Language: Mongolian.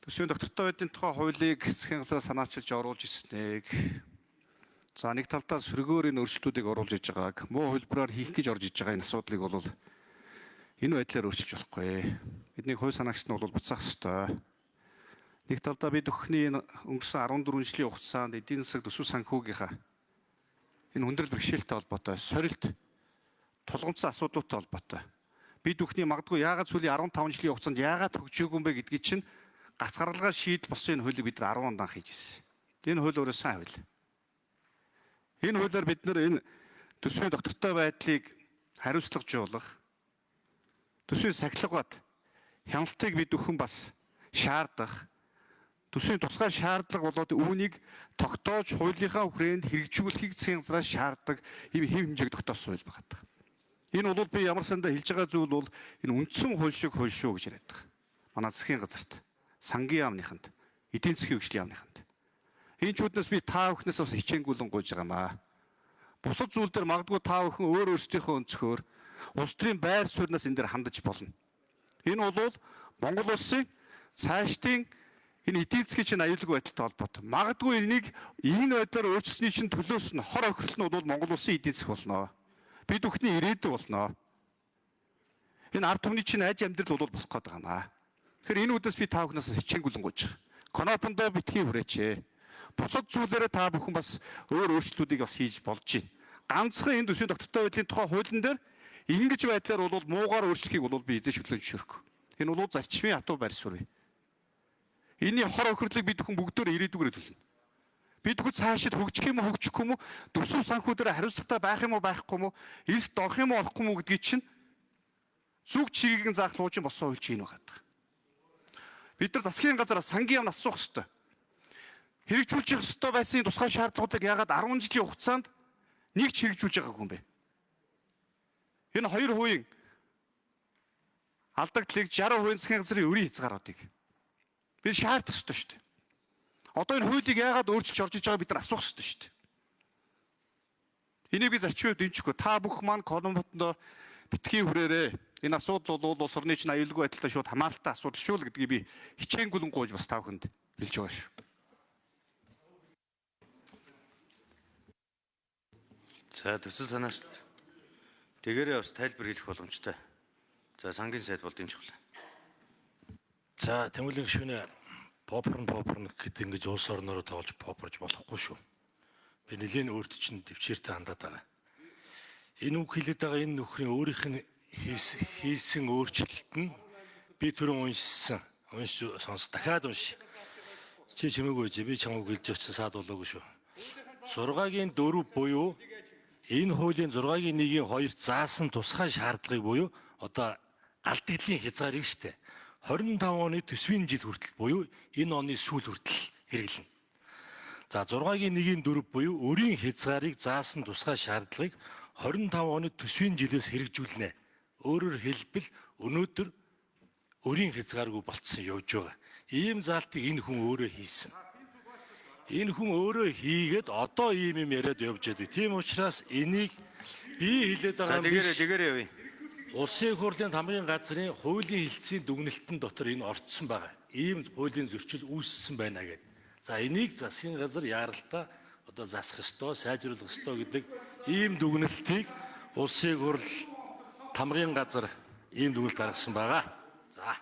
Төсвийн тогтвортой байдлын тухай хуулийг засгийн газраас санаачилж оруулж ирснийг, за, нэг талдаа сөргөөр энэ өөрчлөлтүүдийг оруулж иж байгааг, муу хувилбараар хийх гэж орж иж байгаа энэ асуудлыг бол энэ байдлаар өөрчилж болохгүй. Бидний хууль санаагчид нь бол буцаах ёстой. Нэг талдаа бид бүхний энэ өнгөрсөн 14 жилийн хугацаанд эдийн засаг, төсөв санхүүгийнхаа энэ хүндрэл бэрхшээлтэй холбоотой, сорилт, тулгамдсан асуудлуудтай холбоотой. Бид бүхний магадгүй яагаад сүүлийн 15 жилийн хугацаанд яагаад хөгжөөгүй юм бэ гэдгийг чинь гац гаргалгаа шийдэл болсон энэ хуулийг бид нар 10 онд анх хийж ирсэн. Энэ хууль өөрөө сайн хууль. Энэ хуулиар бид нар энэ төсвийн доктортой байдлыг хариуцлагажуулах, төсвийн сахилгават хяналтыг бид бүхэн бас шаардах, төсвийн тусгай шаардлага болоод үүнийг тогтоож хуулийнхаа хүрээнд хэрэгжүүлэхийг засгийн газраас шаарддаг ийм хэв хэмжээг тогтоосон хууль байна. Энэ бол би ямар сандаа хэлж байгаа зүйл бол энэ үндсэн хууль шиг хууль шүү гэж яриад байгаа. Манай засгийн газарт, сангийн яамныханд, эдийн засгийн хөгжлийн яамныханд. Энэ чүүднээс би та бүхнээс бас хичээнгүйлэн гуйж байгаа маа. Бусад зүйл дээр магадгүй та бүхэн өөр өөрсдийнхөө өнцгөр улс төрийн байр сууриас энэ дээр хандаж болно. Энэ бол Монгол улсын цаашдын энэ эдийн засгийн чинь аюулгүй байдалтай холбоотой. Магадгүй энийг энэ байдлаар өөрчилсөний чинь төлөөс нь хор хохирол нь бол Монгол улсын эдийн засаг болно. Бид бүхний ирээдүй болно. Энэ ард түмний чинь аж амьдрал бол болох гээд байгаа юм аа. Тэгэхээр энэ үднэс би та бүхнээс хичээнгүлэн гуйж байгаа. Конопондоо битгий хүрээч. Бусад зүйлээрээ та бүхэн бас өөр өөрчлөлтүүдийг бас хийж болж байна. Ганцхан энэ төсвийн тогтвортой байдлын тухай хуулийн дээр ингэж байдлаар бол муугаар өөрчлөхийг бол би эзэн шүлэн зөвшөөрөхгүй. Энэ бол зарчмын хатуу байр суурь. Энийний хор хохирлыг бид бүхэн бүгдөө ирээдүгээрээ төлнө. Бид бүхэн цаашид хөгжих юм уу, хөгжихгүй юм уу, төсөв санхүү дээр хариуцлагатай байх юм уу, байхгүй юм уу, эрс дорох юм уу, орохгүй юм уу гэдгийг чинь зүг чигийг нь заах луучин болсон хууль чинь энэ байна. Бид нар засгийн газараас, сангийн яамнаас асуух ёстой. Хэрэгжүүлж явах ёстой байсан тусгай шаардлагуудыг яагаад 10 жилийн хугацаанд нэг ч хэрэгжүүлж байгаагүй юм бэ? Энэ 2% алдагдлыг 60% засгийн газрын өрийн хязгааруудыг бид шаардах ёстой шүү дээ. Одоо энэ хуулийг яагаад өөрчилж орж иж байгааг бид нар асуух ёстой шүү дээ. Энийг би зарчмын хувьд дэмжихгүй. Та бүх маань колумботондоо битгий хүрээрээ. Энэ асуудал бол улс орны чинь аюулгүй байдалтай шууд хамааралтай асуудал шүү л гэдгийг би хичээнгүлэн гуйж бас та бүхэнд хэлж байгаа шүү. За, төсөл санаач тэгээрээ бас тайлбар хэлэх боломжтой. За, сангийн сайд бол дэмжих байлаа. За, Тэмүүлэн гишүүнээ, попорн попорн гэхэд ингэж улс орноороо тоглож попорж болохгүй шүү. Би нэлээд өөрт чинь төвчээртэй хандаад байгаа. Энэ үг хэлээд байгаа энэ нөхрийн өөрийнх нь хийсэн өөрчлөлт нь би түрүүн уншсан. Унш сонс, дахиад унш. Чи чимээгүй чи би чамайг хэлж байгаа чинь саад болоогүй шүү. 6-гийн 4 буюу энэ хуулийн 6-гийн 1-ийн 2 заасан тусгай шаардлагыг буюу одоо алдагдлын хязгаарыг штэ 25 оны төсвийн жил хүртэл буюу энэ оны сүүл хүртэл хэрэглэнэ. За, 6-гийн 1-ийн 4 буюу өрийн хязгаарыг заасан тусгай шаардлагыг 25 оны төсвийн жилээс хэрэгжүүлнэ. Өөрөөр хэлбэл өнөөдөр өрийн хязгааргүй болцсон явж байгаа. Ийм заалтыг энэ хүн өөрөө хийсэн. Энэ хүн өөрөө хийгээд одоо ийм юм яриад явж байдаг. Тийм учраас энийг би хэлээд За, байгаа юм тэгээрээ биш. тэгээрээ явъя. Улсын их хурлын тамгын газрын хуулийн хэлтсийн дүгнэлтэн дотор энэ орцсон байгаа. Ийм хуулийн зөрчил үүссэн байна гэдэг. За, энийг засгийн газар яаралтай одоо засах ёстой, сайжруулах ёстой гэдэг ийм дүгнэлтийг Улсын их хурл тамгын газар ийм дүгнэлт гаргасан байгаа. За.